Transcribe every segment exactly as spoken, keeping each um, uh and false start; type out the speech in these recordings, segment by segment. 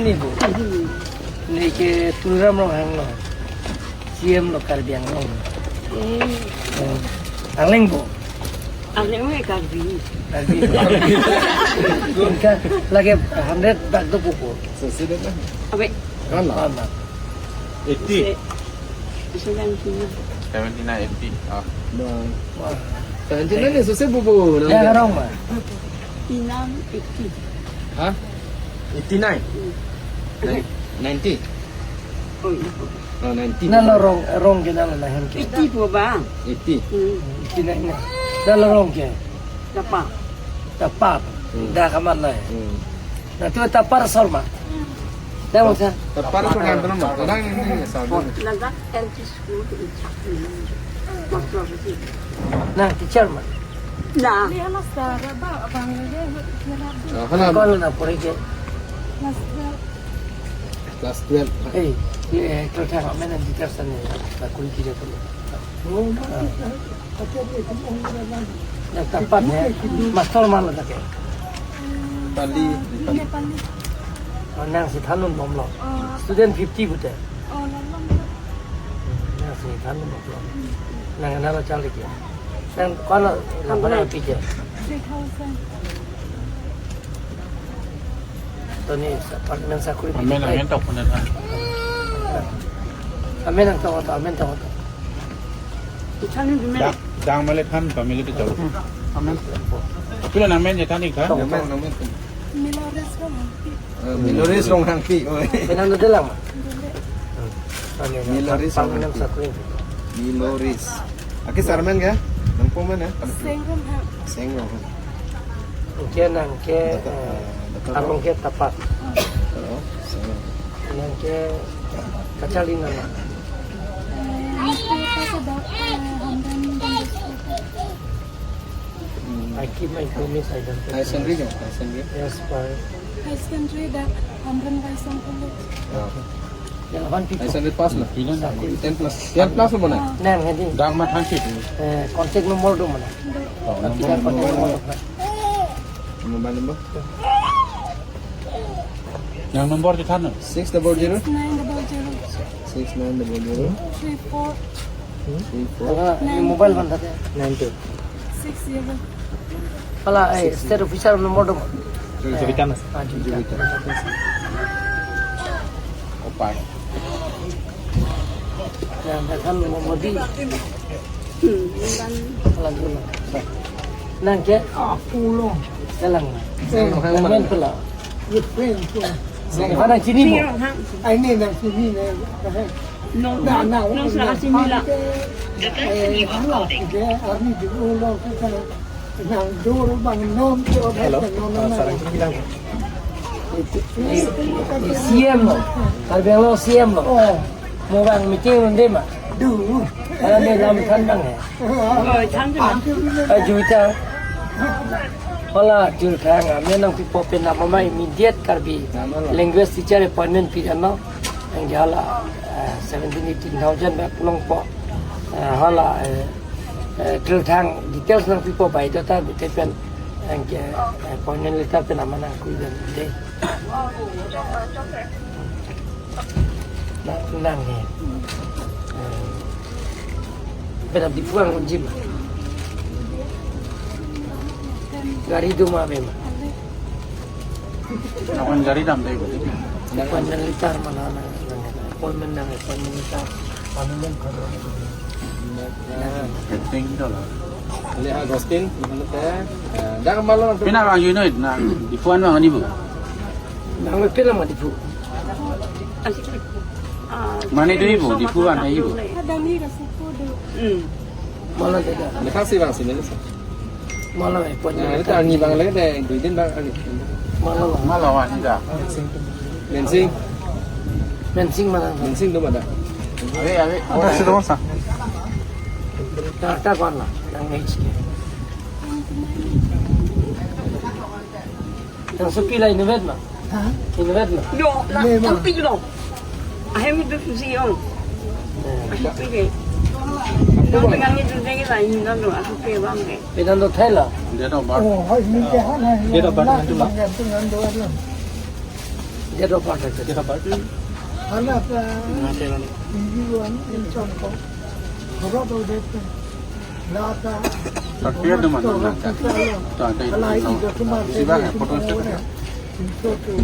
Ibu. Neke Tuliram Ronghang lo. C M lo Karbi Anglong. Eh. Eh, Angleng bo. Angleng me Karbi. Karbi. Ka lagi hundred bak do pupu. Abe. Kan lah. Kan lah. Eighty. Se-, seventy nine. Seventy nine, eighty. Ah. Wah. Seventy nine ni susi pupu. Ya, karong ma. Inam eighty. Hah? Eighty nine? Hmm. Nine-, ninety? Oh, iya. Oh, ninety. Nalo rong, rong ke nalo lahem ke. Eighty po ba? Eighty. Hmm. Eighty nine na. Nalo rong ke. Dapat. Dapat. Hmm. Da kamar lai. Hmm. Na tu tapar asor ma. Da mo sa. Tapar asor kan belum ma. Kadang ini ya, sabi. Ladak L P school ke ichak ni. Master ke. Na, teacher ma. Na. Dia master ba, abang dia kira. Ah, hala. Kol na puri ke. Master. Class twelve. Eh, eh, kol thang amen teacher sa ni. Na kuri kira kol. Oh, master. Ah. Yang dapat ya, master ma lo ta ke. Pali. Nepali. Oh, nangsi thanun bomlo. Oh. Student fifty pute. Oh, lolong. Nangsi thanun bomlo. Nang nalo chalik ya. Nang kono nang kono pi ke. Three thousand. Toni sa-, nang sakuri. Amen, amen, tok pun ada. Amen, ang tok, amen, tok. Ichani dume. Dang, dang male than, family tu chalo. Amen. Pila nang men je than ik tha? Amen, amen. Milores Ronghangpi. Eh, Milores Ronghangpi. Oh. Penang tu dalam. Dule. Amen. Milores pang Ronghangpi. Nang sakuri. Milores. Aki sarmen ke? Nangpo men ya? Seng Ronghang. Seng Ronghang. Ke nang ke, eh, arong ke tapat. Hello. Nang ke kacharli nama. Eh, Mister Pasadok, eh, Hamdan Don Bosco. I keep my promise, I don't break my promise. Higher secondary ke? Higher secondary? Yes, sir. Higher secondary dak Hamren Waisong College. Ah. Yang one fifty. Higher secondary pass lo? Ten plus. Ten plus lo mana? Nang, hadi. Dak ma thansi. Eh, contact number do mana? Oh, number, contact number. Number. Mobile number? Yang number di sana. Six double zero? Six nine double zero. Six nine double zero. Three four. Three four. Ah, ini mobile mana tadi? Nine two. Six zero. Hala, eh, six zero. State officer number do. Jovita, mas. Ah, Jovita. Jovita. Opai. Yang datang mau modi. Hmm, dan lagi mana? Nang ke? Ah, pulo. Dalang. Dalang men pula. Ye pen pula. Nang mana chini mo? Ai ne nang chini ne. No, na, no, na, no, sa chini la. Eh, hala, ke arni di ulo ke. Nang dur bang non ke. Hello. Nang, nang, ah, nang. Sarang chini bilang. C M lo. Karbi Anglong C M lo. Oh. Mo bang meeting runde ma. Du. Hala ne lam than bang he. Oh, than bang. Ah, Jovita. Hala, Jovita, amen nangpipo pen nama ma immediate Karbi language teacher appointment pi ano. Yang hala, eh, seventeen, eighteen thousand bak longpo. Eh, hala, eh, eh, Jovita details nangpipo bai data bete pen. Yang ke, eh, appointment letter pen nama nangkui dan de. Nang, nang he. Pen abdi puang jim. Gari do ma be ma. Akan gari dam dai. Appointment letter mana na, appointment na, appointment letter. Penting itu lah. Lihat Agustin, mana teh? Eh, dah kembali langsung. Pina bang Junoi, na, di puan bang ini bu. Nang pina ma di bu. Mana itu ibu? Di puan ibu. Ada ni rasa kudu. Hmm. Mana teh? Ini kasih bang sini. Malam eh, puan. Nah, ini tanggi bang lagi deh, duitin bang kali. Malam. Malam ah, tidak. Mensing. Mensing mana? Mensing tu mana? Awe, awe. Ada si dosa. Tak, tak, kawan lah. Yang H K. Yang sepi lah, inutvet ma. Hah? Inutvet ma. Yo, lah, memang. Sepi lo. Ahem itu susi yo. Eh. Ahem itu. Nang pegang itu deh lah, ini nang do, aku ke bang deh. Pegang do thai lah. Dia tahu bang. Oh, hai, ini dia hana. Dia tahu bang, itu lah. Bang, itu nang do, itu. Date of birth. Date of birth. Hala ta, ibu an in chongko. Hora do date. La ta. Tapi ada mana nanti? Tak ada itu. Hala ini document. Siapa yang foto itu? Itu tu.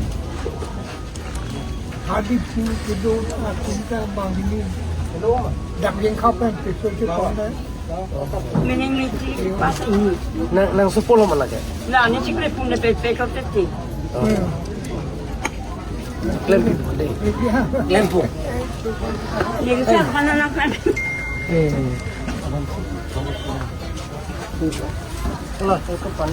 Hadi pu kedo akunta bangini. Dak yang kapan peso ke kona. Mening meji pas ini. Nang, nang sepuluh mana ke? Nah, ini cikle pun de pepe kau teti. Klem deh. Klem po. Ini kita mana nak kan? Lah, itu pan.